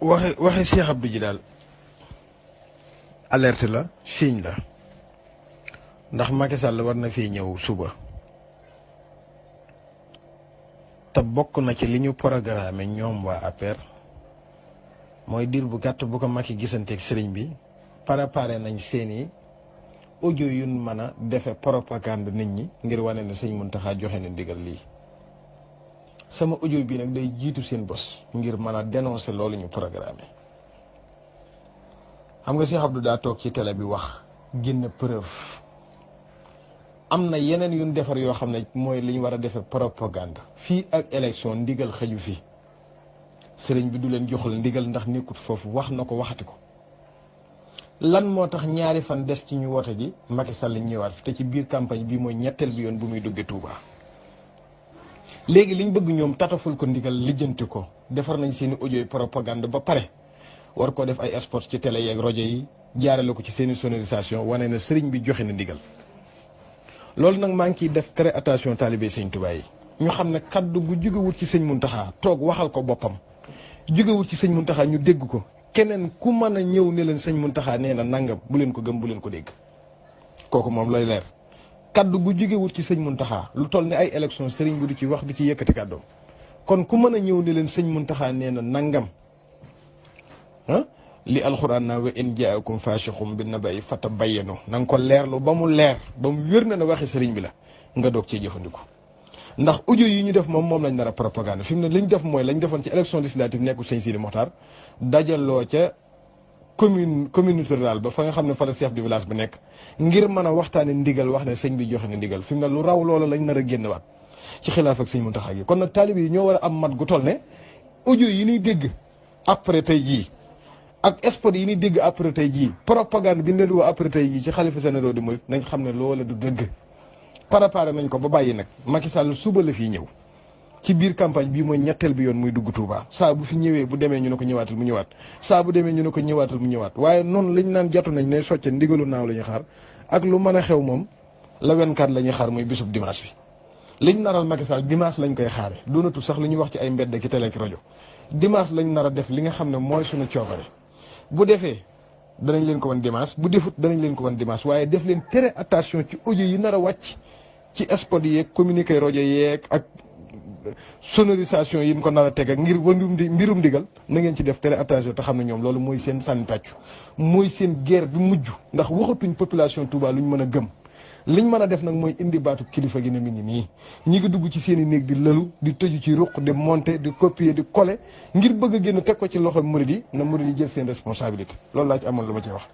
waxe Cheikh Abdou ji daal alerte la signe la ndax Macky Sall war na fii ñëw suba te bokk na ci li ñu programme ñoom waa APR mooy diir bu gàtt bu ko Macky gisanteeg sëriñ bi préparé nañ seeni audio yu mën a defe propagande nit ñi ngir wane ne sëñ Mountakha joxe na ndigal lii sama audio bi nag day jiitu seen bos ngir mën a dénoncer loolu ñu programme xam nga Cheikh Abdou daa toog ci télé bi wax génn preuve am na yeneen yu ñu defar yoo xam ne mooy li ñu war a defee propagande fii ak élection ndigal xëju fii sëriñ bi du leen joxul ndigal ndax nekkut foofu wax na ko waxati ko lan moo tax ñaari fan des ci ñu woote ji Macky Sall ñëwaat fi te ci biir campagne bi mooy ñetteel bi yoon bu muy duggee Touba. léegi liñ bëgg ñoom tataful ko ndigal lijjanti ko defar nañ seeni audio propagande ba pare war koo def ay spot ci télé yeeg rajo yi jaarale ko ci seeni sonorisation wane na sëriñ bi joxe na ndigal loolu nag maa ngi ciy def très attention talibé sëñ Touba yi ñu xam ne kaddu gu jógewut ci sëñ Mountakha toog waxal ko boppam jógewut ci sëñ Mountakha ñu dégg ko keneen ku mën a ñëw ne leen sëñ Mountakha nee na nangam bu leen ko gëm bu leen ko dégg kooku moom lay leer kaddu gu jógewut ci sëñ Mountakha lu toll ne ay élection sëriñ bi du ci wax du ci yëkkati kàddoom kon ku mën a ñëw ne leen sëñ Mountakha nee na nangam li alxuraan naa wa in jaakum faasiqun bi naba'in fatabayyanu na nga ko leerlu ba mu leer ba mu wér na ne waxi sëriñ bi la nga doog cee jëfandiku ndax audio yi ñu def moom lañ nar a propagande fi mu ne li ñu def mooy lañ defoon ci élection législative nekkul sëñ Sidi Mokhtar dajaloo ca communauté rurale ba fa nga xam ne fa la chef de village bi nekk ngir mën a waxtaane ndigal wax ne sëñ bi joxe na ndigal fi mu ne lu raw loola lañ nar a génnewaat ci xilaaf ak sëñ Mountakha gi kon nag taalib yi ñoo war a am mat gu toll ne audio yi ñuy dégg après tey jii ak spot yi ñuy dégg après tey jii propagande bi ñu leen woo après tey jii ci xalifa généraux di murit nañ xam ne loola du dëgg préparé nañ ko ba bàyyi nag Macky Sall suba la fii ñëw ci biir campagne bii mooy ñetteel bi yoon muy dugg Touba saa bu fi ñëwee bu demee ñu ne ko ñëwaatal mu ñëwaat saa bu demee ñu ne ko ñëwaatal mu ñëwaat waaye noonu lañ naan jatu nañ ne socce ndigalu naaw la ñuy xaar ak lu mën a xew moom la 24 la ñuy xaar muy bisub dimanche bi liñ naral Macky Sall dimanche lañ koy xaare doonatu sax lu ñuy wax ci ay mbedd ki télé ki rajo dimanche lañ nar a def li nga xam ne mooy suñu coobare bu defee danañ leen ko wan dimanche bu defut danañ leen ko wan dimanche waaye def leen très attention ci audio yi nar a wàcc ci spot yeeg communiqué rajo yeeg ak sonorisation yi ñu ko nar a teg ak ngir mbirum ndigal na ngeen ci def très attention te xam ne ñoom loolu mooy seen sànni tàccu mooy seen guerre bi mujj ndax waxatuñ population Touba luñ mën a gëm liñ mën a def nag mooy indi baatu kilifa gi ne mi ngi nii ñi ngi dugg ci seen i néeg di lëlu di tëju ci ruq di monter di copier di coller ngir bëgg a génn teg ko ci loxo murid yi na murid yi jël seen responsabilité loolu laa ci amoon lu ma ci wax